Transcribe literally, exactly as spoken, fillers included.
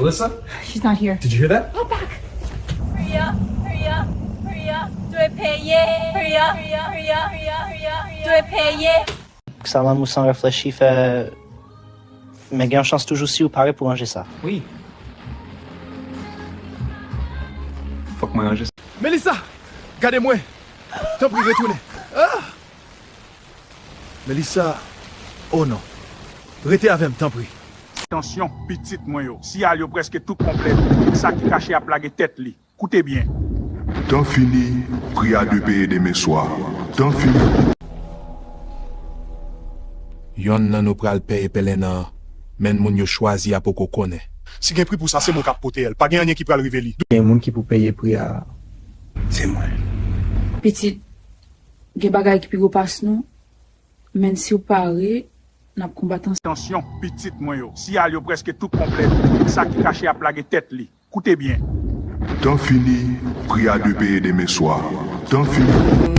Melissa, She's not here. Did you hear that? Go back. Priya, Priya, Priya, dwe peye. Priya, Priya, Priya, Priya, dwe peye. Sa manm ou san reflechi fè. Men gen yon chans toujou si ou pare pou ranje sa. Wi. Fòk mwen ranje sa. Melissa, gade mwen. Tanpri, retounen. Ah! Melissa, oh non. Rete avè m, tanpri. Atansyon, pitit mwen yo. Siyal yo prèske tout konplèt. Sa ki kache ap lage tèt li. Koute byen. Tan fini, pri a dwe peye demen swa. Tan fini. Yonn nan nou pral peye pèlenan an, men moun yo chwazi a poko konnen. Si gen pri pou sa, se mwen k ap pote l. Pa gen anyen ki pral rive li. Gen moun ki pou peye pri a. Se mwen. Pitit, gen bagay ki pi gwo pas nou, men si w pare, n ap konbat ansanm. Atansyon, pitit mwen yo. Siyal yo prèske tout konplèt. Sa ki kache ap lage tèt li. Koute byen. Tan fini, pri a dwe peye demen swa. Tan fini.